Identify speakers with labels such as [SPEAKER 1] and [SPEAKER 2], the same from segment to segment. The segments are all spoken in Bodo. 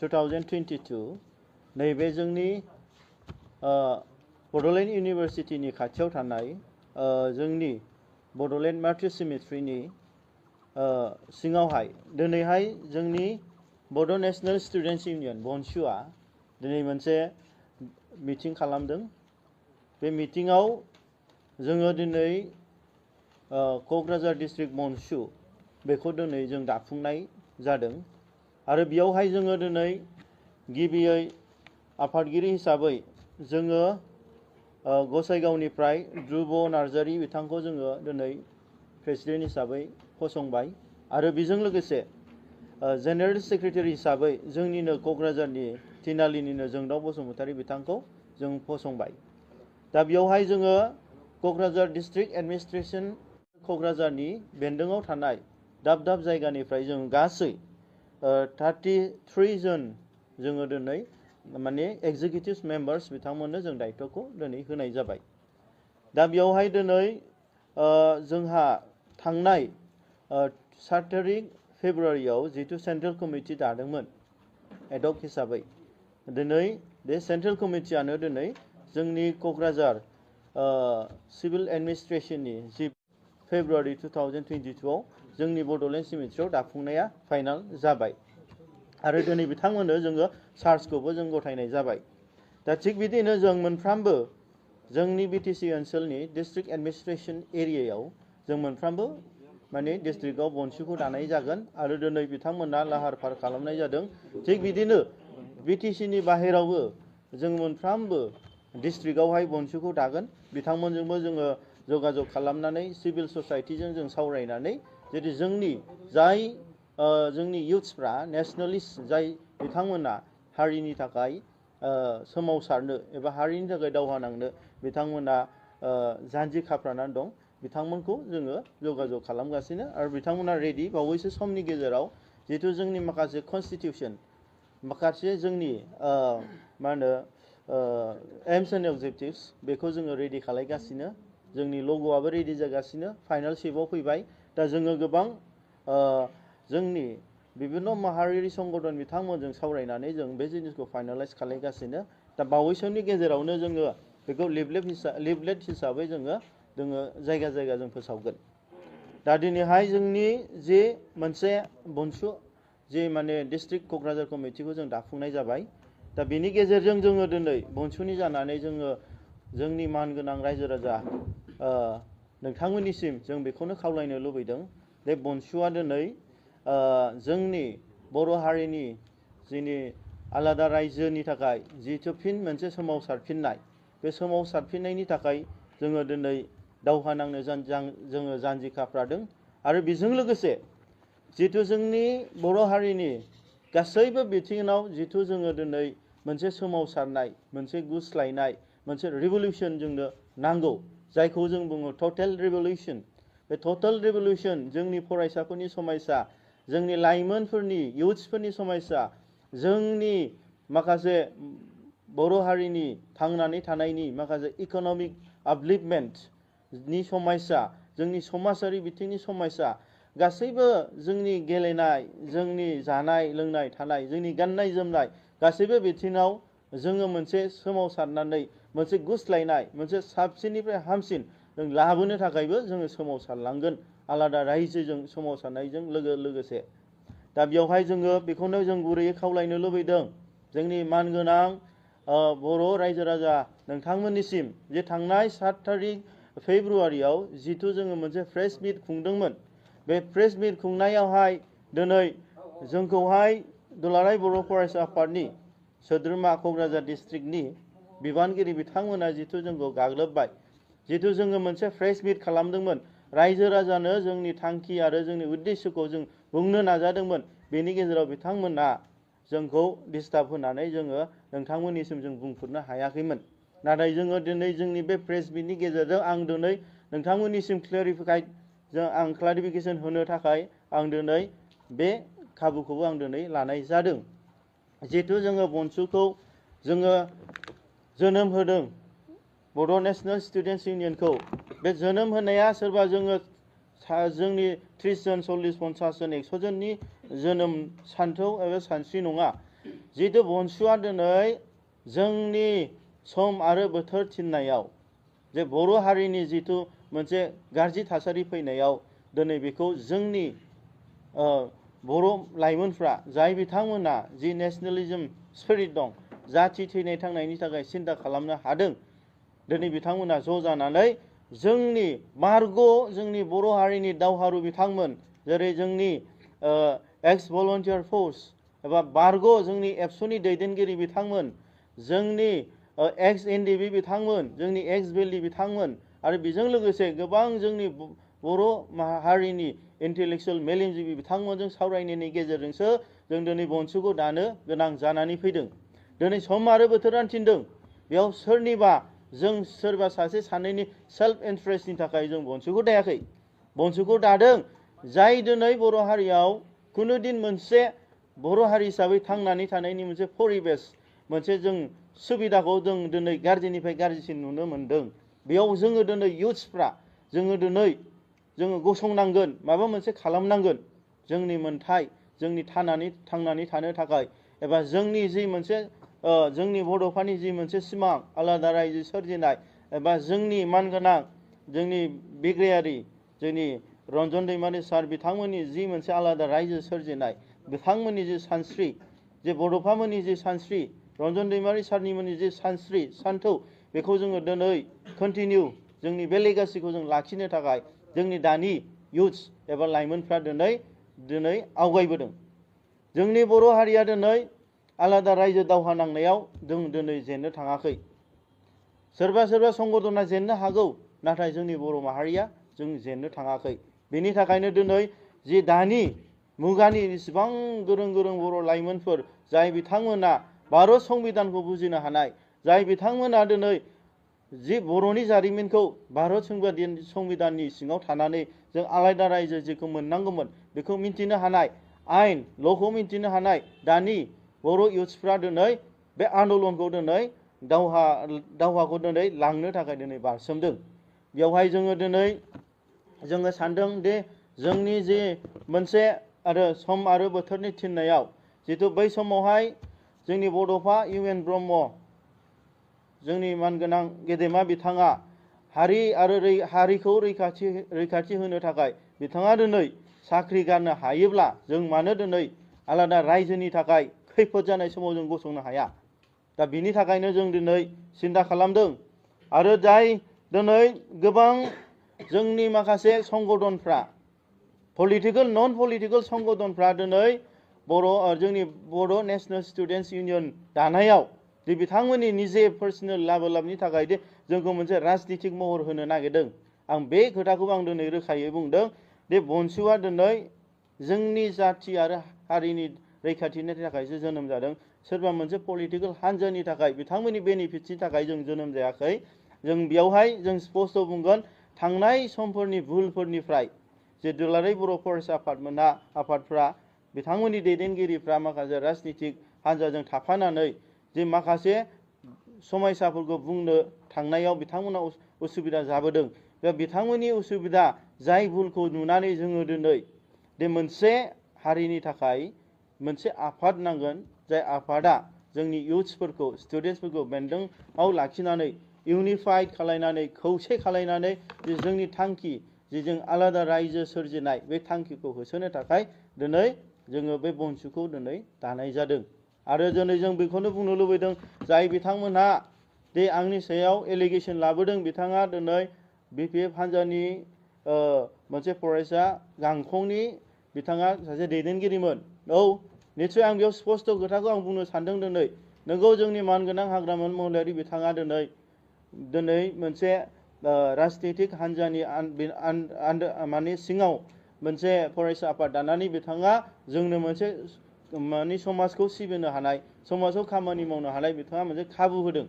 [SPEAKER 1] 2022 नैबे जोंनि बड'लेण्ड इउनिभार्सिटिनि खाथियाव थानाय जोंनि बड'लेण्ड मातृ सिमेट्रिनि सिङावहाय दिनैहाय जोंनि बड' नेशनेल स्टुडेन्ट्स इउनियन बनसुआ दिनै मोनसे मिटिं खालामदों। बे मिटिङाव जोङो दिनै क'क्राझार डिस्ट्रिक्ट बनसु बेखौ दिनै जों दाफुंनाय जादों आरो बेयावहाय जोङो दिनै गिबियै आफादगिरि हिसाबै जोङो गसाइगावनिफ्राय ध्रुब नार्जारी बिथांखौ जोङो दिनै प्रेसिडेन्ट हिसाबै फसंबाय आरो बेजों लोगोसे जेनेरेल सेक्रेटारि हिसाबै जोंनिनो क'क्राझारनि तिनालिनिनो जोंदाव बसुमतारी बिथांखौ जों फसंबाय। दा बेयावहाय जोङो क'क्राझार डिस्ट्रिक्ट एडमिनिस्ट्रेसन क'क्राझारनि बेन्दोङाव थानाय दाब दाब जायगानिफ्राय जों गासै 33 जन जोङो दिनै माने एग्जिकिउटिभ मेम्बार्स बिथांमोननो जों दायित्वखौ दिनै होनाय जाबाय। दा बेयावहाय दिनै जोंहा थांनाय 7 तारिख फेब्रुवारियाव जितु सेन्ट्रेल कमिटि दादोंमोन एडक हिसाबै दिनै बे सेन्ट्रेल कमिटियानो दिनै जोंनि क'क्राझार सिभिल एडमिनिस्ट्रेसननि जि फेब्रुवारि 2022 आव जोंनि बड'लेण्ड सिमेट्रियाव दाफुंनाया फाइनाल जाबाय आरो दिनै बिथांमोननो जोङो चार्जखौबो जों गथायनाय जाबाय। दा थिग बिदिनो जों मोनफ्रामबो जोंनि बिटिसि ओनसोलनि डिस्ट्रिक्ट एडमिनिस्ट्रेसन एरियायाव जों मोनफ्रामबो माने डिस्ट्रिक्टआव बनसुखौ दानाय जागोन आरो दिनै बिथांमोना लाहार फाहार खालामनाय जादों। थिग बिदिनो बिटिसिनि बाहेरावबो जों मोनफ्रामबो डिस्ट्रिक्टआवहाय बनसुखौ दागोन। बिथांमोनजोंबो जोङो जगाजग खालामनानै सिभिल ससाइटिजों जों सावरायनानै जुदि जोंनि जाय जोंनि इयुथ्सफ्रा नेशनेलिस्ट जाय बिथांमोना हारिनि थाखाय सोमावसारनो एबा हारिनि थाखाय दावहा नांनो बिथांमोना जानजि खाफ्रानानै दं बिथांमोनखौ जोङो जगाजग खालामगासिनो आरो बिथांमोना रेडि बावैसो समनि गेजेराव जिहेतु जोंनि माखासे कनस्टिटिउसन माखासे जोंनि मा होनो एम्स एन्ड अबजेक्टिभ्स बेखौ जोङो रेडि खालामगासिनो। जोंनि लग'आबो रेडि जागासिनो फाइनाल शेपआव फैबाय। दा जोङो गोबां जोंनि बिभिन्न माहारियारि संगठन बिथांमोनजों सावरायनानै जों बे जिनिसखौ फाइनालाइज खालामगासिनो। दा बावैसोनि गेजेरावनो जोङो बेखौ लिफलेट हिसाबै जोङो जायगा जायगा जों फोसावगोन। दा दिनैहाय जोंनि जे मोनसे बनसु जे माने डिस्ट्रिक्ट क'क्राझार कमिटिखौ जों दाफुंनाय जाबाय। दा बेनि गेजेरजों जोङो दिनै बनसुनि जानानै जोङो जोंनि मानगोनां रायजो राजा नोंथांमोननिसिम जों बेखौनो खावलायनो लुबैदों बे बनसुआ दिनै जोंनि बर' हारिनि जोंनि आलादा रायजोनि थाखाय जिहेतु फिन मोनसे सोमावसारफिननाय बे सोमावसारफिननायनि थाखाय जोङो दिनै दावहा नांनो जोङो जानजि खाफ्रादों आरो बेजों लोगोसे जिहेतु जोंनि बर' हारिनि गासैबो बिथिङाव जिहेतु जोङो दिनै मोनसे सोमावसारनाय मोनसे गुस्लायनाय मोनसे रिभलिउसन जोंनो नांगौ जायखौ जों बुङो टटेल रिभलिउसन। बे टटेल रिभलिउसन जोंनि फरायसाफोरनि समयसा जोंनि लाइमोनफोरनि इयुथ्सफोरनि समयसा जोंनि माखासे बर' हारिनि थांनानै थानायनि माखासे इक'नमिक आपलिफ्टमेन्टनि समयसा जोंनि समाजारि बिथिंनि समयसा गासैबो जोंनि गेलेनाय जोंनि जानाय लोंनाय थानाय जोंनि गाननाय जोमनाय गासैबो बिथिङाव जोङो मोनसे सोमावसारनानै मोनसे गुस्लायनाय मोनसे साबसिननिफ्राय हामसिन जों लाबोनो थाखायबो जोङो सोमावसारलांगोन आलादा रायजोजों सोमावसारनायजों लोगोसे। दा बेवहाय जोङो बेखौनो जों गुरैयै खावलायनो लुबैदों जोंनि मानगोनां बर' रायजो राजा नोंथांमोननिसिम जे थांनाय 7 तारिख फेब्रुवारियाव जितु जोङो मोनसे प्रेस मिट खुंदोंमोन बे प्रेस मिट खुंनायावहाय दिनै जोंखौहाय दुलाराय बर' फरायसा आफादनि सोद्रोमा क'क्राझार डिस्ट्रिक्टनि बिबानगिरि बिथांमोना जितु जोंखौ गाग्लोबबाय जितु जोङो मोनसे प्रेस मिट खालामदोंमोन रायजो राजानो जोंनि थांखि आरो जोंनि उद्देश्यखौ जों बुंनो नाजादोंमोन बेनि गेजेराव बिथांमोना जोंखौ डिस्टार्ब होनानै जोङो नोंथांमोननिसिम जों बुंफोरनो हायाखैमोन। नाथाय जोङो दिनै जोंनि बे प्रेस मिटनि गेजेरजों आं दिनै नोंथांमोननिसिम क्लारिफिकेसन होनो थाखाय आं दिनै बे खाबुखौबो आं दिनै लानाय जादों। जिहेतु जोङो बनसुखौ जोङो जोनोम होदों बड' नेशनेल स्टुडेन्ट्स इउनियनखौ बे जोनोम होनाया सोरबा जोङो जोंनि 30 जन 40 50 जन 100 जननि जोनोम सान्थौ एबा सानस्रि नङा। जितु बनसुआ दिनै जोंनि सम आरो बोथोर थिननायाव जे बर' हारिनि जितु मोनसे गाज्रि थासारि फैनायाव दिनै बेखौ जोंनि बर' लाइमोनफ्रा जाय बिथांमोना जि नेशनेलिज्म स्पिरिट दं जाथि थैनाय थांनायनि थाखाय सिन्था खालामनो हादों दिनै बिथांमोना ज' जानानै जोंनि मार्ग जोंनि बर' हारिनि दावहारु बिथांमोन जेरै जोंनि एक्स भलन्टियार फोर्स एबा बारग' जोंनि एबसुनि दैदेनगिरि बिथांमोन जोंनि एक्स एनडिबि बिथांमोन जोंनि एक्स बेलि बिथांमोन आरो बेजों लोगोसे गोबां जोंनि बर' हारिनि इन्टेलेक्सुयेल मेलेमजिबि बिथांमोनजों सावरायनायनि गेजेरजोंसो जों दिनै बनसुखौ दानो गोनां जानानै फैदों। दिनै सम आरो बोथोरानो थिनदों बेयाव सोरनिबा जों सोरबा सासे सानैनि सेल्फ इन्ट्रेस्टनि थाखाय जों बनसुखौ दायाखै। बनसुखौ दादों जाय दिनै बर' हारियाव खुनु दिन मोनसे बर' हारि हिसाबै थांनानै थानायनि मोनसे परिबेस मोनसे जों सुबिदाखौ जों दिनै गाज्रिनिफ्राय गाज्रिसिन नुनो मोन्दों। बेयाव जोङो दिनै इयुथ्सफ्रा जोङो दिनै जोङो गसंनांगोन माबा मोनसे खालामनांगोन जोंनि मोन्थाय जोंनि थांनानै थानो थाखाय एबा जोंनि जि मोनसे जोंनि बड'फानि जि मोनसे सिमां आलादा रायजो सोरजिनाय एबा जोंनि मानगोनां जोंनि बिग्रायारि जोंनि रन्जन दैमारि सार बिथांमोननि जि मोनसे आलादा रायजो सोरजिनाय बिथांमोननि जि सानस्रि जे बड'फामोननि जि सानस्रि रन्जन दैमारि सारनिमोननि जि सानस्रि सान्थौ बेखौ जोङो दिनै कन्टिनिउ जोंनि बे लेगासिखौ जों लाखिनो थाखाय जोंनि दानि इयुथ्स एबा लाइमोनफ्रा दिनै आवगायबोदों। जोंनि बर' हारिया दिनै आलादा रायजो दावहा नांनायाव जों दिनै जेननो थाङाखै। सोरबा संगठना जेननो हागौ नाथाय जोंनि बर' माहारिया जों जेननो थाङाखै। बेनि थाखायनो दिनै जि दानि मुगानि जेसेबां गोरों बर' लाइमोनफोर जाय बिथांमोना भारत संबिधानखौ बुजिनो हानाय जाय बिथांमोना दिनै जि बर'नि जारिमिनखौ भारत संबिधाननि सिङाव थानानै जों आलादा रायजो जेखौ मोननांगौमोन बेखौ मिन्थिनो हानाय आयेन ल'खौ मिन्थिनो हानाय दानि बर' इयुथ्सफ्रा दिनै बे आन्दलनखौ दिनै दावहाखौ दिनै लांनो थाखाय दिनै बारसोमदों। बेवहाय जोङो सानदों दि जोंनि जि मोनसे आरो सम आरो बोथोरनि थिननायाव जितु बै समावहाय जोंनि बड'फा इउ एन ब्रह्म जोंनि मानगोनां गेदेमा बिथाङा हारि आरो हारिखौ रैखाथि होनो थाखाय बिथाङा दिनै साख्रि गारनो हायोब्ला जों मानो दिनै आलादा रायजोनि थाखाय खैफोद जानाय समाव जों गसंनो हाया। दा बिनि थाखायनो जों दिनै सिन्था खालामदों आरो जाय दिनै गोबां जोंनि माखासे संगठनफ्रा पलिटिकेल नन पलिटिकेल संगठनफ्रा दिनै जोंनि बर' नेशनेल स्टुडेन्टस इउनियन दानायाव दि बिथांमोननि निजे पार्सनेल लाबनि थाखाय दि जोंखौ मोनसे राजनितिक महर होनो नागिरदों आं बे खोथाखौ आं दिनै रोखायै बुंदों दि बनसुआ दिनै जोंनि जाथि आरो हारिनि रैखाथिनि थाखायसो जोनोम जादों। सोरबा मोनसे पलिटिकेल हान्जानि थाखाय बिथांमोननि बेनिफिटनि थाखाय जों जोनोम जायाखै। जों बेयावहाय जों स्पष्ट बुंगोन थांनाय समफोरनि भुलफोरनिफ्राय जे दुलाराय बर' फरायसा आफादफ्रा बिथांमोननि दैदेनगिरिफ्रा माखासे राजनितिक हान्जाजों थाफानानै जे माखासे समायसाफोरखौ बुंनो थांनायाव बिथांमोना उसुबिदा जाबोदों। बे बिथांमोननि उसुबिदा जाय भुलखौ नुनानै जोङो दिनै बे मोनसे हारिनि थाखाय मोनसे आफाद नांगोन जाय आफादा जोंनि इयुथ्सफोरखौ स्टुडेन्टसफोरखौ बेन्दोंआव लाखिनानै इउनिफाइड खालायनानै खौसे खालायनानै जे जोंनि थांखि जे जों आलादा रायजो सोरजिनाय बे थांखिखौ होसोनो थाखाय दिनै जोङो बे बनसुखौ दिनै दानाय जादों। आरो दिनै जों बेखौनो बुंनो लुबैदों जाय बिथांमोनहा दे आंनि सायाव एलिगेसन लाबोदों बिथाङा दिनै बिपिएफ हान्जानि मोनसे फरायसा गांखंनि बिथाङा सासे दैदेनगिरिमोन। औ निस्सय आं बेयाव स्पष्ट खोथाखौ आं बुंनो सानदों दिनै नोंगौ जोंनि मानगोनां हाग्रामोन महलारि बिथाङा दिनै मोनसे राजनितिक हान्जानि माने सिङाव मोनसे फरायसा आफाद दानानै बिथाङा जोंनो मोनसे माने समाजखौ सिबिनो हानाय समाजाव खामानि मावनो हानाय बिथाङा मोनसे खाबु होदों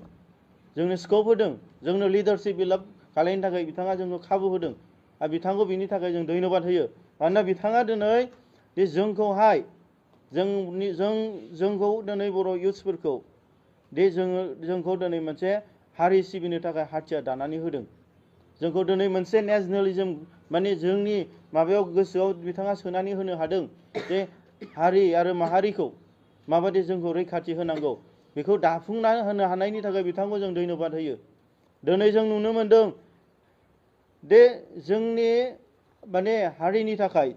[SPEAKER 1] जोंनो स्कप होदों जोंनो लिडारशिप डेभेलप खालामनो थाखाय बिथाङा जोंनो खाबु होदों आरो बिथांखौ बिनि थाखाय जों धन्यबाद होयो। मानोना बिथाङा दिनै बे जोंखौहाय जोंखौ दिनै बर' इयुथ्सफोरखौ दे जोंखौ दिनै मोनसे हारि सिबिनो थाखाय हाथियार दानानै होदों। जोंखौ दिनै मोनसे नेशनेलिज्म माने जोंनि माबायाव गोसोआव बिथाङा सोनानै होनो हादों जे हारि आरो माहारिखौ माबायदि जोंखौ रैखाथि होनांगौ बेखौ दाफुंना होनो हानायनि थाखाय बिथांखौ जों धन्यबाद होयो। दिनै जों नुनो मोनदों दे जोंनि माने हारिनि थाखाय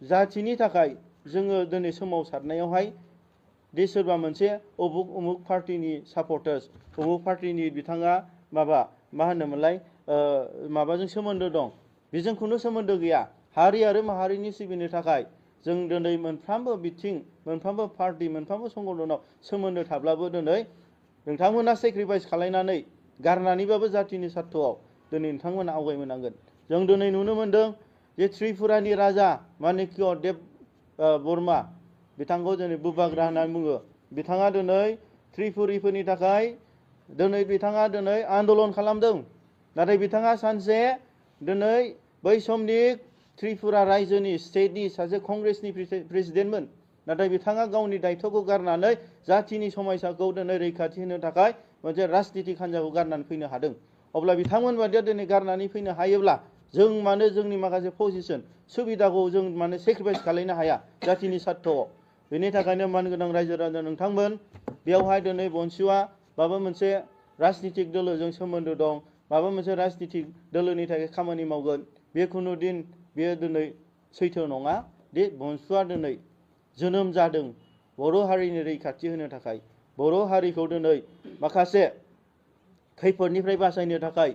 [SPEAKER 1] जाथिनि थाखाय जोङो दिनै सोमावसारनायावहाय दे सोरबा मोनसे उमुक पार्टिनि सापर्टार्स उमुक पार्टिनि बिथाङा मा होनोमोनलाय माबाजों सोमोन्दो दं, बेजों खुनु सोमोन्दो गैया। हारि आरो माहारिनि सिबिनो थाखाय जों दिनै मोनफ्रोमबो बिथिं मोनफ्रोमबो पार्टि मोनफ्रोमबो संगठनाव सोमोन्दो थाब्लाबो दिनै नोंथांमोना सेक्रिफाइस खालायनानै गारनानैबाबो जातिनि सार्थआव दिनै नोंथांमोना आवगायबोनांगोन। जों दिनै नुनो मोनदों जे त्रिपुरानि राजा मानिक्य देब बर्मा बिथांखौ दिनै बुबाग्रा होननानै बुङो। बिथाङा दिनै त्रिपुरिफोरनि थाखाय बिथाङा दिनै आन्दलन खालामदों। नाथाय बिथाङा सानसे दिनै बै समनि त्रिपुरा रायजोनि स्टेटनि सासे कंग्रेसनि प्रेसिडेन्टमोन। नाथाय बिथाङा गावनि दायथ'खौ गारनानै जातिनि समायसाखौ दिनै रैखाथि होनो थाखाय मोनसे राजनितिक हान्जाखौ गारनानै फैनो हादों। अब्ला बिथांमोन बादिया दिनै गारनानै फैनो हायोब्ला जों मानो जोंनि माखासे पजिसन सुबिदाखौ जों माने सेक्रिफाइस खालायनो हाया जातिनि सार्थआव। बेनि थाखायनो मानगोनां रायजो राजा नोंथांमोन बेयावहाय दिनै बनसुआ माबा मोनसे राजनितिक दोलोजों सोमोन्दो दं, माबा मोनसे राजनितिक दोलोनि थाखाय खामानि मावगोन, बे खुनु दिन बेयो दिनै सैथो नङा। दे बनसुआ दिनै जोनोम जादों बर' हारिनि रैखाथि होनो थाखाय, बर' हारिखौ दिनै माखासे खैफोदनिफ्राय बासायनो थाखाय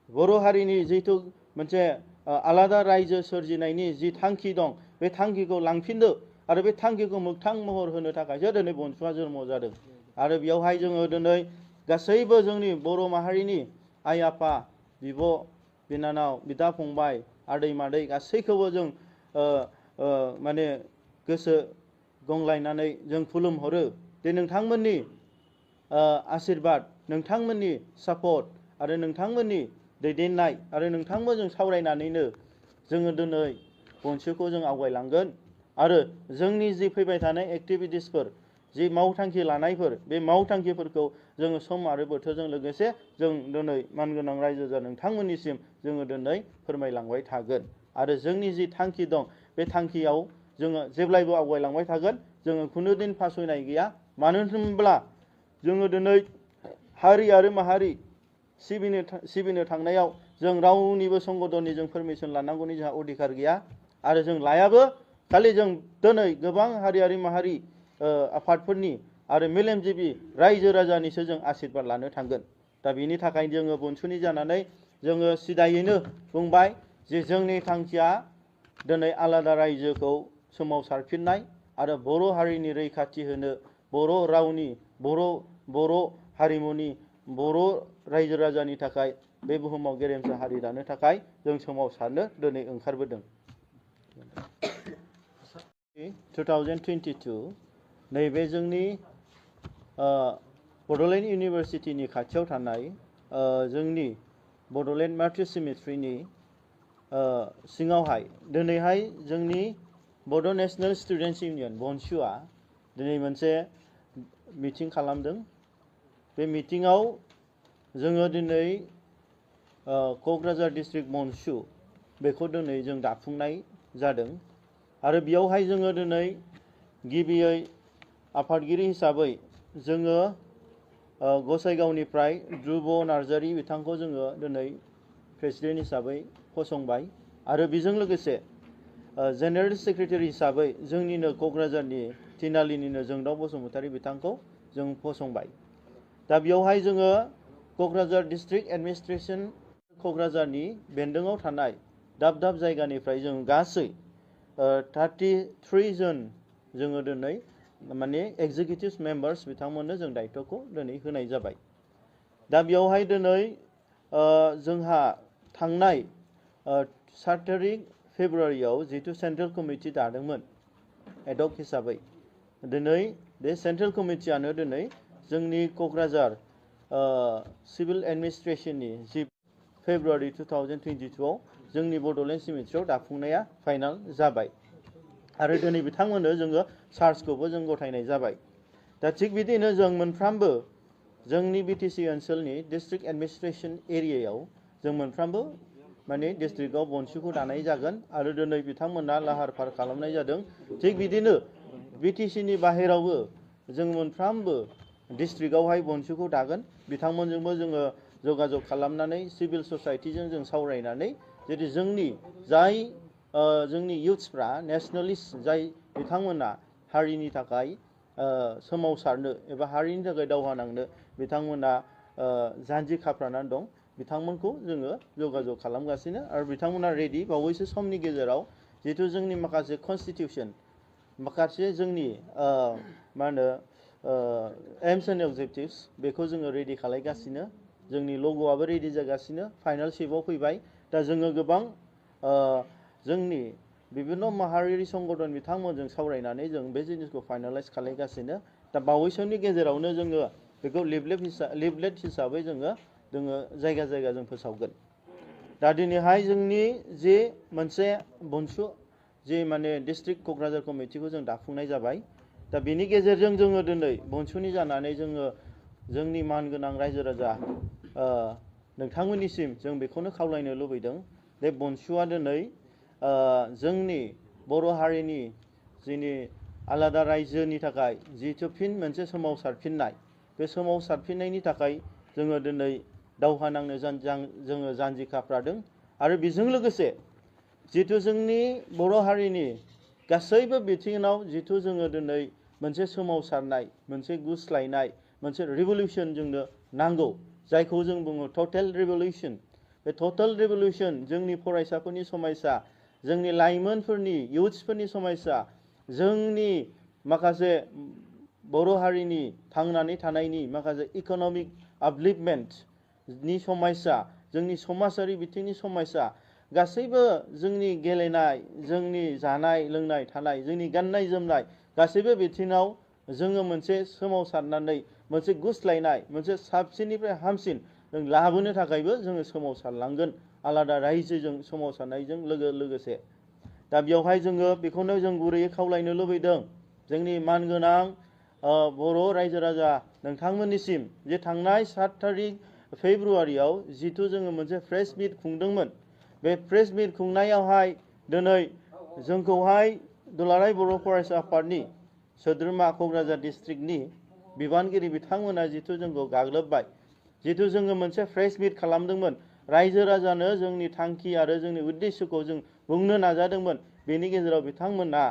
[SPEAKER 1] बर' हारिनि जिथु मोनसे आलादा रायजो सोरजिनायनि जि थांखि दं बे थांखिखौ लांफिननो आरो बे थांखिखौ मोगथां महर होनो थाखायसो दिनै बनसुआ जोनोम जादों। आरो बेयावहाय जोङो दिनै गासैबो जोंनि बर' माहारिनि आइ आफा बिब' बिनानाव बिदा फंबाय आदै मादै गासैखौबो जों माने गोसो गंलायनानै जों खुलुमहरो। जे नोंथांमोननि आशीर्बाद, नोंथांमोननि सापर्ट आरो नोंथांमोननि दैदेननाय आरो नोंथांमोनजों सावरायनानैनो जोङो दिनै बनसुखौ जों आवगायलांगोन। आरो जोंनि जि फैबाय थानाय एक्टिभिटिसफोर जि मावथांखि लानायफोर बे मावथांखिफोरखौ जोङो सम आरो बोथोरजों लोगोसे जों दिनै मानगोनां रायजो राजा नोंथांमोननिसिम जोङो दिनै फोरमायलांबाय थागोन। आरो जोंनि जि थांखि दं बे थांखियाव जोङो जेब्लायबो आवगायलांबाय थागोन। जोङो खुनु दिन फासयनाय गैया। मानो होनब्ला जोङो दिनै हारि आरो माहारि सिबिनो थांनायाव जों रावनिबो संगठननि जों पारमिसन लानांगौनि जोंहा अधिकार गैया। आरो जों लायाबो। खालि जों दिनै गोबां हारियारि माहारि आफादफोरनि आरो मेलेमजिबि रायजो राजानिसो जों आशीर्बाद लानो थांगोन। दा बेनि थाखायनो जोङो बनसुनि जानानै जोङो सिदायैनो बुंबाय जे जोंनि थांखिया दिनै आलादा रायजोखौ सोमावसारफिननाय आरो बर' हारिनि रैखाथि होनो, बर' रावनि बर' हारिमुनि बर' रायजो राजानि थाखाय बे बुहुमाव गेरेमसा हारि दानो थाखाय जों सोमावसारनो दिनै ओंखारबोदों। 2022 नैबे जोंनि बड'लेण्ड इउनिभारसिटिनि खाथियाव थानाय जोंनि बड'लेण्ड मातृ सिमेट्रिनि सिङावहाय दिनैहाय जोंनि बड' नेशनेल स्टुडेन्टस इउनियन बनसुआ दिनै मोनसे मिटिं खालामदों। बे मिटिङाव जोङो दिनै क'क्राझार डिस्ट्रिक्ट बनसु बेखौ दिनै जों दाफुंनाय जादों। आरो बेयावहाय जोङो दिनै गिबियै आफादगिरि हिसाबै जोङो गसाइगावनिफ्राय ध्रुब नार्जारि बिथांखौ जोङो दिनै प्रेसिडेन्ट हिसाबै फसंबाय। आरो बेजों लोगोसे जेनेरेल सेक्रेटारि हिसाबै जोंनिनो क'क्राझारनि तिनालिनिनो जोंदाव बसुमतारि बिथांखौ जों फसंबाय। दा बेयावहाय जोङो क'क्राझार डिस्ट्रिक्ट एडमिनिस्ट्रेसन क'क्राझारनि बेन्दोङाव थानाय दाब दाब जायगानिफ्राय जों गासै 33 जन जोङो दिनै माने एग्जिकिउटिभ मेम्बार्स बिथांमोननो जों दायित्वखौ दिनै होनाय जाबाय। दा बेयावहाय दिनै जोंहा थांनाय 7 तारिख फेब्रुवारियाव जितु सेन्ट्रेल कमिटि दादोंमोन एडक हिसाबै, दिनै बे सेन्ट्रेल कमिटियानो दिनै जोंनि क'क्राझार सिभिल एडमिनिस्ट्रेसननि जि फेब्रुवारि 2022 जोंनि बड'लेण्ड सिमेट्रियाव दाफुंनाया फाइनाल जाबाय। आरो दिनै बिथांमोननो जोङो चार्जखौबो जों गथायनाय जाबाय। दा थिग बिदिनो जों मोनफ्रोमबो जोंनि बिटिसि ओनसोलनि डिस्ट्रिक्ट एडमिनिस्ट्रेसन एरियायाव जों मोनफ्रोमबो माने डिस्ट्रिक्टआव बनसुखौ दानाय जागोन। आरो दिनै बिथांमोना लाहार फाहार खालामनाय जादों। थिग बिदिनो बिटिसिनि बाहेरावबो जों मोनफ्रोमबो डिस्ट्रिक्टआवहाय बनसुखौ दागोन बिथांमोनजोंबो जोङो जगाजग खालामनानै सिभिल ससाइटिजों जों सावरायनानै जुदि जोंनि जाय जोंनि इयुथ्सफ्रा नेसनेलिस्ट जाय बिथांमोना हारिनि थाखाय सोमावसारनो एबा हारिनि थाखाय दावहा नांनो बिथांमोना जानजि खाफ्रानानै दं बिथांमोनखौ जोङो जगाजग खालामगासिनो आरो बिथांमोना रेडि बावैसो समनि गेजेराव जिहेतु जोंनि माखासे कनस्टिटिउसन माखासे जोंनि मा होनो एम्स एन्ड अबजेक्टिभ्स बेखौ जोङो रेडि खालामगासिनो जोंनि लग'आबो रेडि जागासिनो फाइनाल शेपआव फैबाय दा जोङो गोबां जोंनि बिभिन्न माहारियारि संगठन बिथांमोनजों सावरायनानै जों बे जिनिसखौ फाइनालाइज खालामगासिनो दा बावैसोनि गेजेरावनो जोङो बेखौ लिफलेट हिसाबै जोङो जायगा जायगा जों फोसावगोन दा दिनैहाय जोंनि जे मोनसे बनसु जे माने डिस्ट्रिक्ट क'क्राझार कमिटिखौ जों दाफुंनाय जाबाय दा बेनि गेजेरजों जोङो दिनै बनसुनि जानानै जोङो जोंनि मानगोनां रायजो राजा नोंथांमोननिसिम जों बेखौनो खावलायनो लुबैदों बे बनसुआ दिनै जोंनि बर' हारिनि जोंनि आलादा रायजोनि थाखाय जिहेतु फिन मोनसे सोमावसारफिननाय बे सोमावसारफिननायनि थाखाय जोङो दिनै दावहा नांनो जोङो जानजि खाफ्रादों आरो बेजों लोगोसे जिहेतु जोंनि बर' हारिनि गासैबो बिथिङाव जिहेतु जोङो दिनै मोनसे सोमावसारनाय मोनसे गुस्लायनाय मोनसे रिभलिउसन जोंनो नांगौ जायखौ जों बुङो टटेल रिभलिउसन बे टटेल रिभलिउसन जोंनि फरायसाफोरनि समयसा जोंनि लाइमोनफोरनि इयुथ्सफोरनि समयसा जोंनि माखासे बर' हारिनि थांनानै थानायनि माखासे इक'नमिक आपलिफ्टमेन्टनि समयसा जोंनि समाजारि बिथिंनि समयसा गासैबो जोंनि गेलेनाय जोंनि जानाय लोंनाय थानाय जोंनि गाननाय जोमनाय गासैबो बिथिङाव जोङो मोनसे सोमावसारनानै मोनसे गुस्लायनाय मोनसे साबसिननिफ्राय हामसिन जों लाबोनो थाखायबो जोङो सोमावसारलांगोन आलादा रायजोजों सोमावसारनायजों लोगोसे दा बेवहाय जोङो बेखौनो जों गुरैयै खावलायनो लुबैदों जोंनि मानगोनां बर' रायजो राजा नोंथांमोननिसिम जे थांनाय 7 थारिख फेब्रुवारियाव जिथु जोङो मोनसे प्रेस मिट खुंदोंमोन बे प्रेस मिट खुंनायावहाय दिनै जोंखौहाय दुलाराय बर' फरायसा आफादनि सोद्रोमा क'क्राझार डिस्ट्रिक्टनि बिबानगिरि बिथांमोना जिथु जोंखौ गाग्लोबबाय जिथु जोङो मोनसे प्रेस मिट खालामदोंमोन रायजो राजानो जोंनि थांखि आरो जोंनि उद्देश्यखौ जों बुंनो नाजादोंमोन बेनि गेजेराव बिथांमोना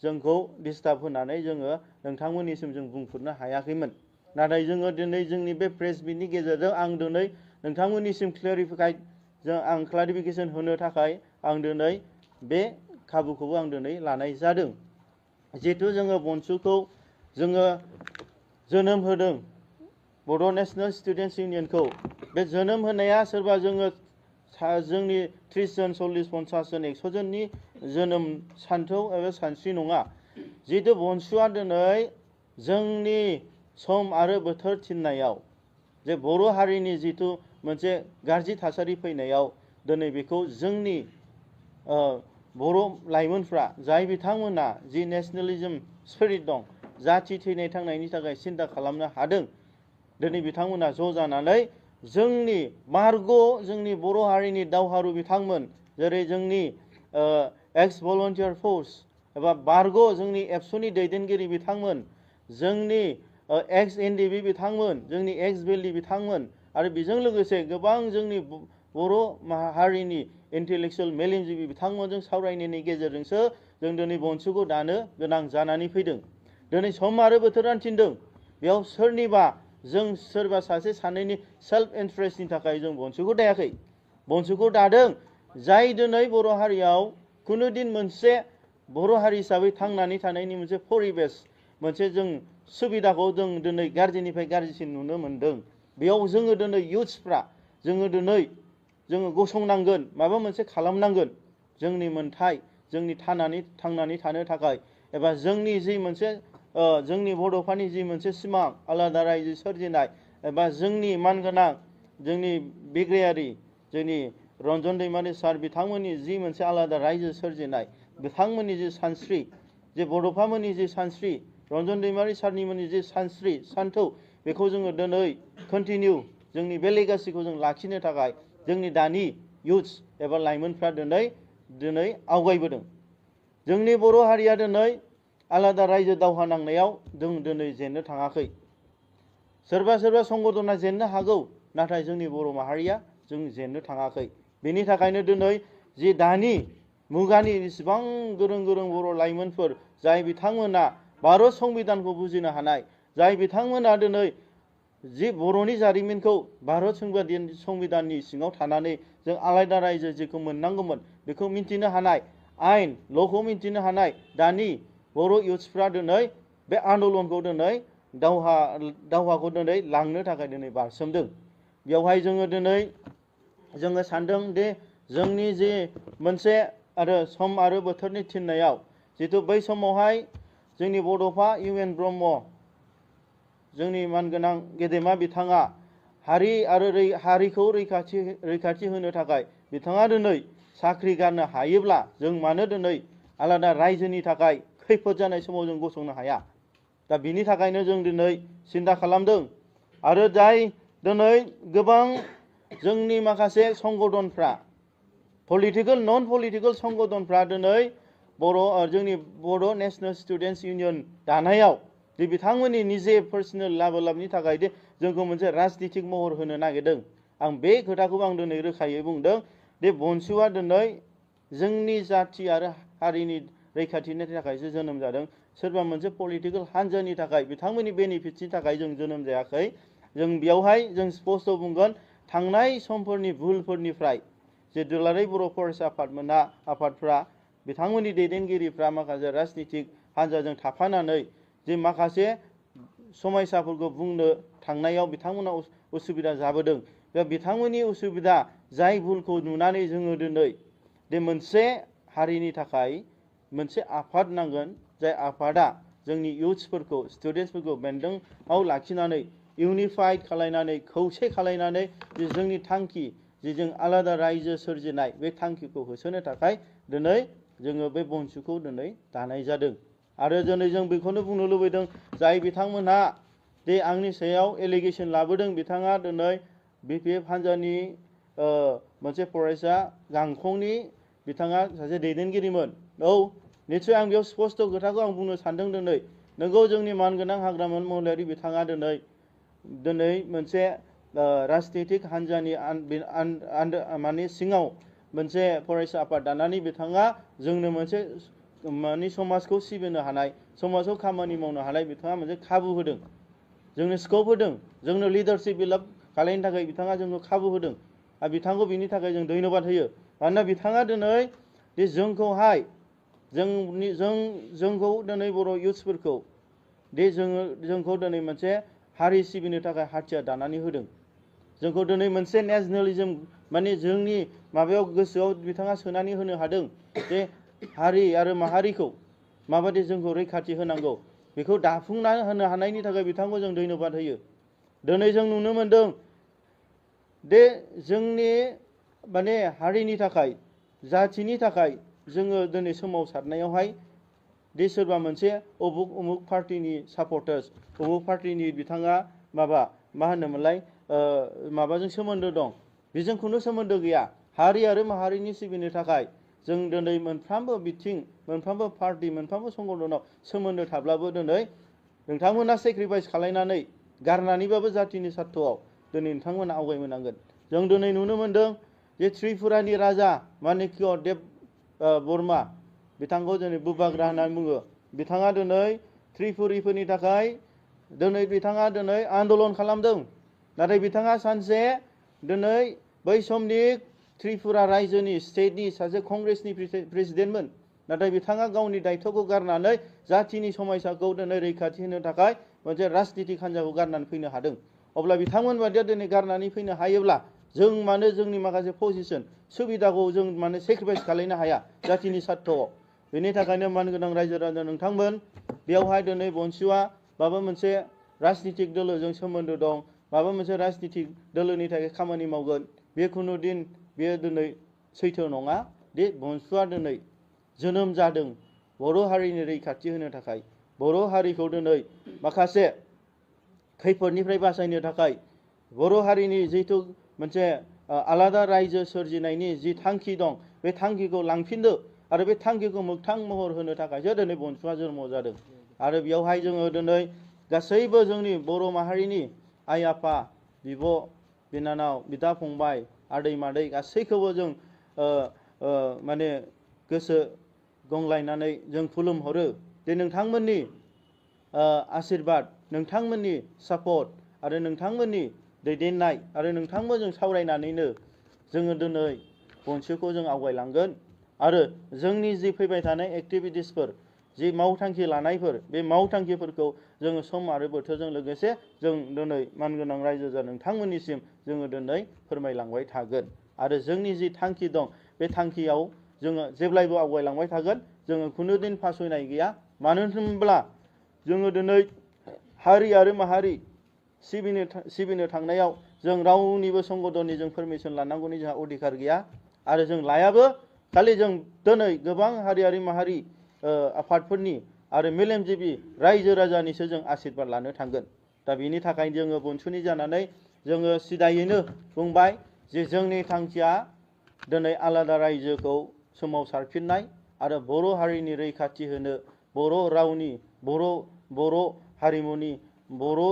[SPEAKER 1] जोंखौ डिस्टार्ब होनानै जोङो नोंथांमोननिसिम जों बुंफोरनो हायाखैमोन नाथाय जोङो दिनै जोंनि बे प्रेस मिटनि गेजेरजों आं दिनै नोंथांमोननिसिम क्लेरिफिकेसन होनो थाखाय आं दिनै बे खाबुखौबो आं दिनै लानाय जादों जिहेतु जोङो बनसुखौ जोङो जोनोम होदों बड' नेशनेल स्टुडेन्टस इउनियनखौ बे जोनोम होनाया सोरबा जोङो जोंनि 30 जन 40 50 जन 100 जननि जोनोम सान्थौ एबा सानस्रि नङा जिहेतु बनसुआ दिनै जोंनि सम आरो बोथोर थिननायाव जे बर' हारिनि जिथु मोनसे गाज्रि थासारि फैनायाव दिनै बेखौ जोंनि बर' लाइमोनफ्रा जाय बिथांमोना जि नेशनेलिज्म स्पिरिट दं जाथि थैनाय थांनायनि थाखाय सिन्था खालामनो हादों दिनै बिथांमोना ज' जानानै जोंनि जोंनि बर' हारिनि दावहारु बिथांमोन जेरै जोंनि एक्स भलन्टियार फोर्स एबा जोंनि एबसुनि दैदेनगिरि बिथांमोन जोंनि एक्स एनडिबि बिथांमोन जोंनि एक्स बेलि बिथांमोन आरो बेजों लोगोसे गोबां जोंनि बर' हारिनि इन्टेलेक्सुयेल मेलेमजिबि बिथांमोनजों सावरायनायनि गेजेरजोंसो जों दिनै बनसुखौ दानो गोनां जानानै फैदों दिनै सम आरो बोथोरा थिनदों बेयाव सोरनिबा जों सोरबा सासे सानैनि सेल्फ इन्ट्रेस्टनि थाखाय जों बनसुखौ दायाखै बनसुखौ दादों जाय दिनै बर' हारियाव खुनु दिन मोनसे बर' हारि हिसाबै थांनानै थानायनि मोनसे परिबेस मोनसे जों सुबिदाखौ जों दिनै गाज्रिनिफ्राय गाज्रिसिन नुनो मोन्दों बेयाव जोङो दिनै इयुथ्सफ्रा जोङो दिनै जोङो गसंनांगोन माबा मोनसे खालामनांगोन जोंनि मोन्थाय जोंनि थांनानै थानो थाखाय एबा जोंनि जि मोनसे जोंनि बड'फानि जि मोनसे सिमां आलादा रायजो सोरजिनाय एबा जोंनि मानगोनां जोंनि बिग्रायारि जोंनि रन्जन दैमारि सार बिथांमोननि जि मोनसे आलादा रायजो सोरजिनाय बिथांमोननि जि सानस्रि जे बड'फामोननि जि सानस्रि रन्जन दैमारि सारनिमोननि जि सानस्रि सान्थौ बेखौ जोङो दिनै कन्टिनिउ जोंनि बे लेगासिखौ जों लाखिनो थाखाय जोंनि दानि इयुथ्स एबा लाइमोनफ्रा दिनै आवगायबोदों जोंनि बर' हारिया दिनै आलादा रायजो दावहा नांनायाव जों दिनै जेननो थाङाखै। सोरबा सोरबा संगठना जेननो हागौ, नाथाय जोंनि बर' माहारिया जों जेननो थाङाखै। बेनि थाखायनो दिनै जि दानि मुगानि इसिबां गोरों गोरों बर' लाइमोनफोर जाय बिथांमोना भारत संबिधानखौ बुजिनो हानाय, जाय बिथांमोना दिनै जि बर'नि जारिमिनखौ भारत संबिधाननि सिङाव थानानै जों आलादा रायजो जेखौ मोननांगौमोन बेखौ मिन्थिनो हानाय, आयेन ल'खौ मिन्थिनो हानाय दानि बर' इउथ्सफ्रा दिनै बे आन्दलनखौ दिनै दावहाखौ दिनै लांनो थाखाय दिनै बारसोमदों। बेवहाय जोङो सानदों दि जोंनि जे मोनसे आरो सम आरो बोथोरनि थिननायाव जितु बै समावहाय जोंनि बड'फा इउ एन ब्रह्म जोंनि मानगोनां गेदेमा बिथाङा हारि आरो हारिखौ रैखाथि होनो थाखाय बिथाङा दिनै साख्रि गारनो हायोब्ला जों मानो दिनै आलादा रायजोनि थाखाय खैफोद जानाय समाव जों गसंनो हाया। दा बिनि थाखायनो जों दिनै सिन्था खालामदों। आरो जाय दिनै गोबां जोंनि माखासे संगठनफ्रा पलिटिकेल नन पलिटिकेल संगठनफ्रा दिनै जोंनि बर' नेशनेल स्टुडेन्टस इउनियन दानायाव दि बिथांमोननि निजे पार्सनेल लाबनि थाखाय दि जोंखौ मोनसे राजनितिक महर होनो नागिरदों, आं बे खोथाखौ आं दिनै रोखायै बुंदों दि बनसुआ दिनै जोंनि जाथि आरो हारिनि रैखाथिनि थाखायसो जोनोम जादों। सोरबा मोनसे पलिटिकेल हान्जानि थाखाय बिथांमोननि बेनिफिटनि थाखाय जों जोनोम जायाखै। जों बेयावहाय जों स्पष्ट बुंगोन, थांनाय समफोरनि भुलफोरनिफ्राय जे दुलाराय बर' फरायसा आफादफ्रा बिथांमोननि दैदेनगिरिफ्रा माखासे राजनितिक हान्जाजों थाफानानै जे माखासे समयसाफोरखौ बुंनो थांनायाव बिथांमोना उसुबिदा जाबोदों। दा बिथांमोननि उसुबिदा जाय भुलखौ नुनानै जोङो दिनै दे मोनसे हारिनि थाखाय मोनसे आफाद नांगोन, जाय आफादा जोंनि इउथ्सफोरखौ स्टुडेन्टसफोरखौ बेन्दोंआव लाखिनानै इउनिफाइड खालायनानै खौसे खालायनानै जे जोंनि थांखि जे जों आलादा रायजो सोरजिनाय बे थांखिखौ होसोनो थाखाय दिनै जोङो बे बनसुखौ दिनै दानाय जादों। आरो दिनै जों बेखौनो बुंनो लुबैदों, जाय बिथांमोनहा दे आंनि सायाव एलिगेसन लाबोदों, बिथाङा दिनै BPF हान्जानि मोनसे फरायसा गांखंनि बिथाङा सासे दैदेनगिरिमोन। औ निस्सय आं बेयाव स्पष्ट खोथाखौ आं बुंनो सानदों दिनै नोंगौ जोंनि मानगोनां हाग्रामोन महलारि बिथाङा दिनै मोनसे राजनितिक हान्जानि माने सिङाव मोनसे फरायसा आफाद दानानै बिथाङा जोंनो मोनसे माने समाजखौ सिबिनो हानाय, समाजाव खामानि मावनो हानाय बिथाङा मोनसे खाबु होदों, जोंनो स्कप होदों, जोंनो लिडारशिप डेभेलप खालामनो थाखाय बिथाङा जोंखौ खाबु होदों। आरो बिथांखौ बिनि थाखाय जों धन्यबाद होयो। मानोना बिथाङा दिनै बे जोंखौहाय जोंखौ दिनै बर' इउथ्सफोरखौ दे जोंखौ दिनै मोनसे हारि सिबिनो थाखाय हाथियार दानानै होदों। जोंखौ दिनै मोनसे नेसनेलिज्म माने जोंनि माबायाव गोसोआव बिथाङा सोनानै होनो हादों जे हारि आरो माहारिखौ माबायदि जोंखौ रैखाथि होनांगौ बेखौ दाफुंना होनो हानायनि थाखाय बिथांखौ जों धन्यबाद होयो। दिनै जों नुनो मोनदों दे जोंनि माने हारिनि थाखाय जाथिनि थाखाय जोङो दिनै सोमावसारनायावहाय दे सोरबा मोनसे उमुक पार्टिनि सापर्टार्स, उमुक पार्टिनि बिथाङा मा होनोमोनलाय माबाजों सोमोन्दो दं, बेजों खुनु सोमोन्दो गैया। हारि आरो माहारिनि सिबिनो थाखाय जों दिनै मोनफ्रोमबो बिथिं, मोनफ्रोमबो पार्टि, मोनफ्रोमबो संगठनाव सोमोन्दो थाब्लाबो दिनै नोंथांमोना सेक्रिफाइस खालायनानै गारनानैबाबो जातिनि सार्थआव दिनै नोंथांमोना आवगायबोनांगोन। जों दिनै नुनो मोनदों जे त्रिपुरानि राजा मानिक्य देब बर्मा बिथांखौ दिनै बुबाग्रा होननानै बुङो। बिथाङा दिनै त्रिपुरिफोरनि थाखाय बिथाङा आन्दलन खालामदों। नाथाय बिथाङा सानसे दिनै बै समनि त्रिपुरा रायजोनि स्टेटनि सासे कंग्रेसनि प्रेसिडेन्टमोन। नाथाय बिथाङा गावनि दायथ'खौ गारनानै जातिनि समायसाखौ दिनै रैखाथि होनो थाखाय मोनसे राजनितिक हान्जाखौ गारनानै फैनो हादों। अब्ला बिथांमोन बादिया दिनै गारनानै फैनो हायोब्ला जों मानो जोंनि माखासे पजिसन सुबिदाखौ जों माने सेक्रिफाइस खालायनो हाया जातिनि सार्थआव। बेनि थाखायनो मानगोनां रायजो राजा नोंथांमोन बेवहाय दिनै बनसुआ माबा मोनसे राजनितिक दोलोजों सोमोन्दो दं, माबा मोनसे राजनितिक दोलोनि थाखाय खामानि मावगोन, बे खुनु दिन बेयो दिनै सैथो नङा। दे बनसुआ दिनै जोनोम जादों बर' हारिनि रैखाथि होनो थाखाय, बर' हारिखौ दिनै माखासे खैफोदनिफ्राय बासायनो थाखाय, बर' हारिनि जिहेथु मोनसे आलादा रायजो सोरजिनायनि जि थांखि दं बे थांखिखौ लांफिनदो आरो बे थांखिखौ मोगथां महर होनो थाखायसो दिनै बनसुआ जन्म जादों। आरो बेयावहाय जोङो दिनै गासैबो जोंनि बर' माहारिनि आइ आफा बिब' बिनानाव बिदा फंबाय आदै मादै गासैखौबो जों माने गोसो गंलायनानै जों खुलुमहरो जे नोंथांमोननि आशीर्बाद नोंथांमोननि सापर्ट आरो नोंथांमोननि दैदेननाय आरो नोंथांमोनजों सावरायनानैनो जोङो दिनै बनसुखौ जों आवगायलांगोन आरो जोंनि जि फैबाय थानाय एक्टिभिटिसफोर जि मावथांखि लानायफोर बे मावथांखिफोरखौ जोङो सम आरो बोथोरजों लोगोसे जों दिनै मानगोनां रायजो जा नोंथांमोननिसिम जोङो दिनै फोरमायलांबाय थागोन आरो जोंनि जि थांखि दं बे थांखियाव जोङो जेब्लायबो आवगायलांबाय थागोन जोङो खुनु दिन फासयनाय गैया मानो होनब्ला जोङो दिनै हारि आरो माहारि सिबिनो थांनायाव जों रावनिबो संगदननि जों पारमिसन लानांगौनि जोंहा अधिकार गैया आरो जों लायाबो खालि जों दिनै गोबां हारियारि माहारि आफादफोरनि आरो मेलेमजिबि रायजो राजानिसो जों आशीर्बाद लानो थांगोन। दा बेनि थाखाय जोङो बनसुनि जानानै जोङो सिदायैनो बुंबाय जे जोंनि थांखिया दिनै आलादा रायजोखौ सोमावसारफिननाय आरो बर' हारिनि रैखाथि होनो बर' रावनि बर' हारिमुनि बर'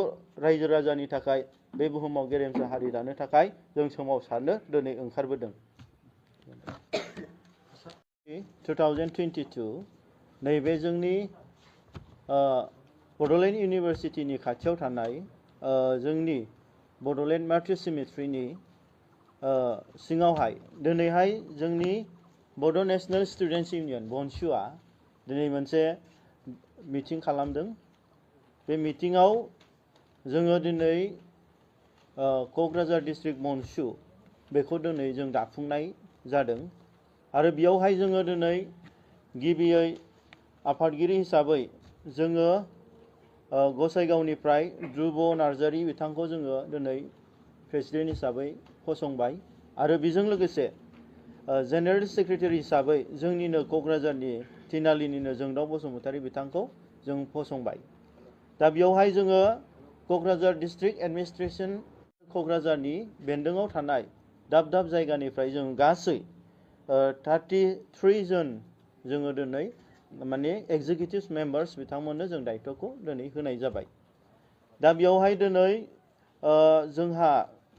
[SPEAKER 1] रायजो राजानि थाखाय बे बुहुमाव गेरेमसा हारि दानो थाखाय जों सोमावसारनो दिनै ओंखारबोदों। 2022 नैबे जोंनि बड'लेण्ड इउनिभारसिटिनि खाथियाव थानाय जोंनि बड'लेण्ड मातृ सिमेट्रिनि सिङावहाय दिनैहाय जोंनि बड' नेशनेल स्टुडेन्टस इउनियन बनसुआ दिनै मोनसे मिटिं खालामदों। बे मिटिङाव जोङो दिनै क'क्राझार डिस्ट्रिक्ट बनसु बेखौ दिनै जों दाफुंनाय जादों आरो बेयावहाय जोङो दिनै गिबियै आफादगिरि हिसाबै जोङो गसाइगावनिफ्राय ध्रुब नार्जारि बिथांखौ जोङो दिनै प्रेसिडेन्ट हिसाबै फसंबाय आरो बेजों लोगोसे जेनेरेल सेक्रेटारि हिसाबै जोंनिनो क'क्राझारनि तिनालिनिनो जोंदाव बसुमतारी बिथांखौ जों फसंबाय। दा बेयावहाय जोङो क'क्राझार डिस्ट्रिक्ट एडमिनिस्ट्रेसन क'क्राझारनि बेन्दोङाव थानाय दाब दाब जायगानिफ्राय जों गासै 33 जन जोङो दिनै माने एग्जिकिउटिभ मेम्बार्स बिथांमोननो जों दायित्वखौ दिनै होनाय जाबाय। दा बेयावहाय दिनै जोंहा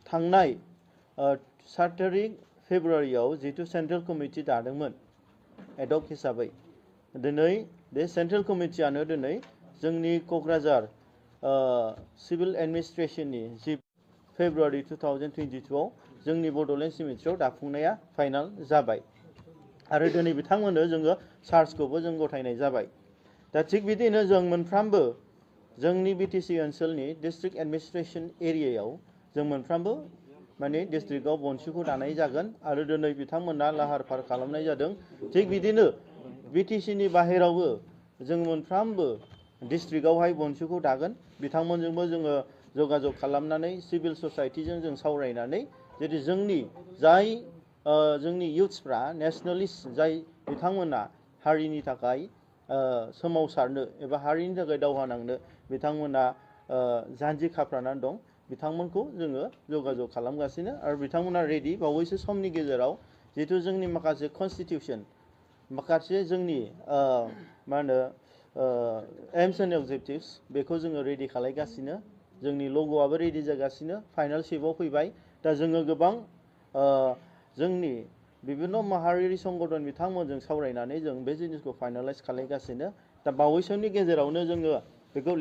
[SPEAKER 1] थांनाय 7 तारिख फेब्रुवारियाव जितु सेन्ट्रेल कमिटि दादोंमोन एडक हिसाबै दिनै बे सेन्ट्रेल कमिटियानो दिनै जोंनि क'क्राझार सिभिल एडमिनिस्ट्रेसननि जि फेब्रुवारि 2022 आव जोंनि बड'लेण्ड सिमेट्रियाव दाफुंनाया फाइनाल जाबाय आरो दिनै बिथांमोननो जोङो चार्जखौबो जों गथायनाय जाबाय। दा थिग बिदिनो जों मोनफ्रोमबो जोंनि बिटिसि ओनसोलनि डिस्ट्रिक्ट एडमिनिस्ट्रेसन एरियायाव जों मोनफ्रोमबो माने डिस्ट्रिक्टआव बनसुखौ दानाय जागोन आरो दिनै बिथांमोना लाहार फाहार खालामनाय जादों। थिग बिदिनो बिटिसिनि बाहेरावबो जों मोनफ्रोमबो डिस्ट्रिक्टआवहाय बनसुखौ दागोन बिथांमोनजोंबो जोङो जगाजग खालामनानै सिभिल ससाइटिजों जों सावरायनानै जुदि जोंनि जाय जोंनि इयुथ्सफ्रा नेसनेलिस्ट जाय बिथांमोना हारिनि थाखाय सोमावसारनो एबा हारिनि थाखाय दावहा नांनो बिथांमोना जानजि खाफ्रानानै दं बिथांमोनखौ जोङो जगाजग खालामगासिनो आरो बिथांमोना रेडि बावैसो समनि गेजेराव जिहेतु जोंनि माखासे कनस्टिटिउसन माखासे जोंनि मा होनो एम्स एन्ड अबजेक्टिभ्स बेखौ जोङो रेडि खालामगासिनो जोंनि लग'आबो रेडि जागासिनो फाइनाल शेपआव फैबाय। दा जोङो गोबां जोंनि बिभिन्न माहारियारि संगठन बिथांमोनजों सावरायनानै जों बे जिनिसखौ फाइनालाइज खालामगासिनो। दा बावैसोनि गेजेरावनो जोङो बेखौ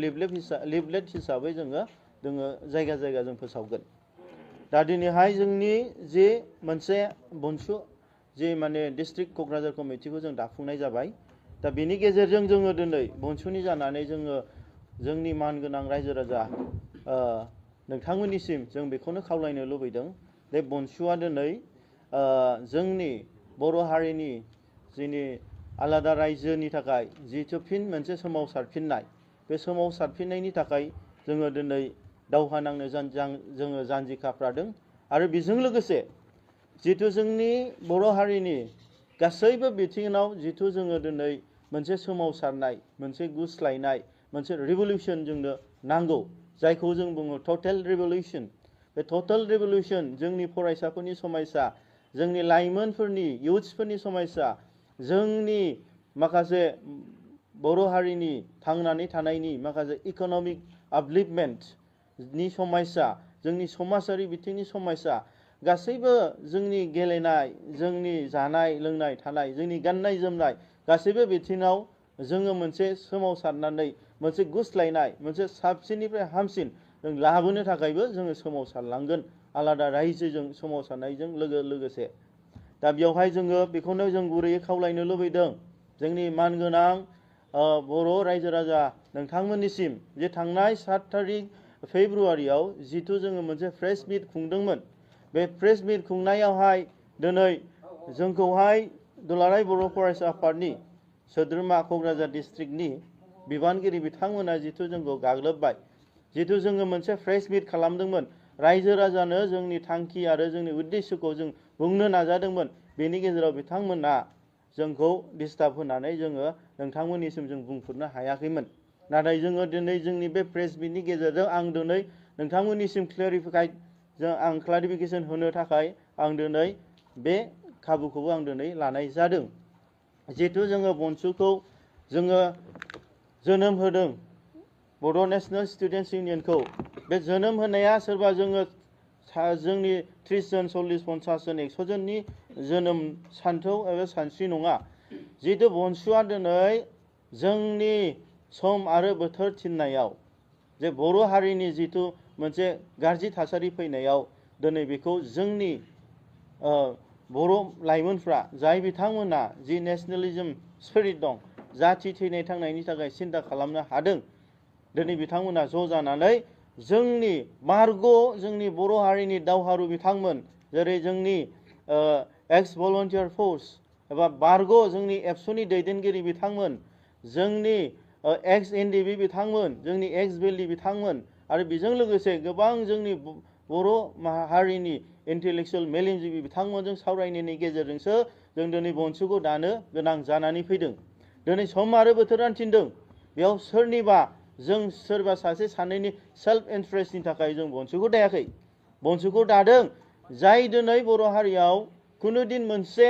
[SPEAKER 1] लिफलेट हिसाबै जोङो जायगा जायगा जों फोसावगोन। दा दिनैहाय जोंनि जे मोनसे बनसु जे माने डिस्ट्रिक्ट क'क्राझार कमिटिखौ जों दाफुंनाय जाबाय। दा बेनि गेजेरजों जोङो दिनै बनसुनि जानानै जोङो जोंनि मानगोनां रायजो राजा नोंथांमोननिसिम जों बेखौनो खावलायनो लुबैदों जे बनसुआ दिनै जोंनि बर' हारिनि जोंनि आलादा रायजोनि थाखाय जिहेतु फिन मोनसे सोमावसारफिननाय बे सोमावसारफिननायनि थाखाय जोङो दिनै दावहा नांनो जोङो जानजि खाफ्रादों आरो बेजों लोगोसे जिहेतु जोंनि बर' हारिनि गासैबो बिथिङाव जिहेतु जोङो दिनै मोनसे सोमावसारनाय मोनसे गुस्लायनाय मोनसे रिभलिउसन जोंनो नांगौ जायखौ जों बुङो टटेल रिभलिउसन। बे टटेल रिभलिउसन जोंनि फरायसाफोरनि समयसा जोंनि लाइमोनफोरनि इयुथ्सफोरनि समयसा जोंनि माखासे बर' हारिनि थांनानै थानायनि माखासे इक'नमिक आपलिफ्टमेन्टनि समस्या, जोंनि समाजारि बिथिंनि समस्या, गासैबो जोंनि गेलेनाय, जोंनि जानाय लोंनाय थानाय, जोंनि गाननाय जोमनाय गासैबो बिथिङाव जोङो मोनसे सोमावसारनानै मोनसे गुस्लायनाय, मोनसे साबसिननिफ्राय हामसिन जों लाबोनो थाखायबो जोङो सोमावसारलांगोन आलादा रायजोजों सोमावसारनायजों लोगोसे। दा बेवहाय जोङो बेखौनो जों गुरैयै खावलायनो लुबैदों जोंनि मानगोनां बर' रायजो राजा नोंथांमोननिसिम जे थांनाय 7 थारिख फेब्रुवारियाव जिथु जोङो मोनसे प्रेस मिट खुंदोंमोन, बे प्रेस मिट खुंनायावहाय दिनै जोंखौहाय दुलाराय बर' फरायसा आफादनि सोद्रोमा क'क्राझार डिस्ट्रिक्टनि बिबानगिरि बिथांमोना जिथु जोंखौ गाग्लोबबाय, जिथु जोङो मोनसे प्रेस मिट खालामदोंमोन, रायजो राजानो जोंनि थांखि आरो जोंनि उद्देश्यखौ जों बुंनो नाजादोंमोन, बेनि गेजेराव बिथांमोना जोंखौ डिस्टार्ब होनानै जोङो नोंथांमोननिसिम जों बुंफोरनो हायाखैमोन। नाथाय जोङो दिनै जोंनि बे प्रेस मिटनि गेजेरजों आं दिनै नोंथांमोननिसिम क्लेरिफिकेसन होनो थाखाय आं दिनै बे खाबुखौबो आं दिनै लानाय जादों। जिहेतु जोङो बनसुखौ जोङो जोनोम होदों, बड' नेशनेल स्टुडेन्टस इउनियनखौ, बे जोनोम होनाया सोरबा जोंनि 30 जन 40 50 जन 100 जननि जोनोम सान्थौ एबा सानस्रि नङा। जिहेतु बनसुआ दिनै जोंनि सम आरो बोथोर थिननायाव जे बर' हारिनि जिथु मोनसे गाज्रि थासारि फैनायाव दिनै बेखौ जोंनि बर' लाइमोनफ्रा, जाय बिथांमोना जि नेशनेलिज्म स्पिरिट दं, जाथि थैनाय थांनायनि थाखाय सिन्था खालामनो हादों, दिनै बिथांमोना ज' जानानै जोंनि मार्ग जोंनि बर' हारिनि दावहारु बिथांमोन, जेरै जोंनि एक्स भलन्टियार फोर्स एबा बारग' जोंनि एबसुनि दैदेनगिरि बिथांमोन, जोंनि एक्स एनडिबि बिथांमोन, जोंनि एक्स बेलि बिथांमोन, आरो बेजों लोगोसे गोबां जोंनि बर' हारिनि इन्टेलेक्सुयेल मेलेमजिबि बिथांमोनजों सावरायनायनि गेजेरजोंसो जों दिनै बनसुखौ दानो गोनां जानानै फैदों। दिनै सम आरो बोथोरा थिनदों, बेयाव सोरबा सासे सानैनि सेल्फ इन्ट्रेस्टनि थाखाय जों बनसुखौ दायाखै। बनसुखौ दादों जाय दिनै बर' हारियाव खुनु दिन मोनसे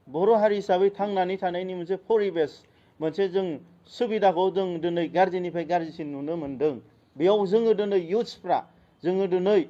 [SPEAKER 1] बर' हारि हिसाबै थांनानै थानायनि मोनसे परिबेस, मोनसे जों सुबिदाखौ जों दिनै गाज्रिनिफ्राय गाज्रिसिन नुनो मोनदों। बेयाव जोङो दिनै इयुथ्सफ्रा जोङो दिनै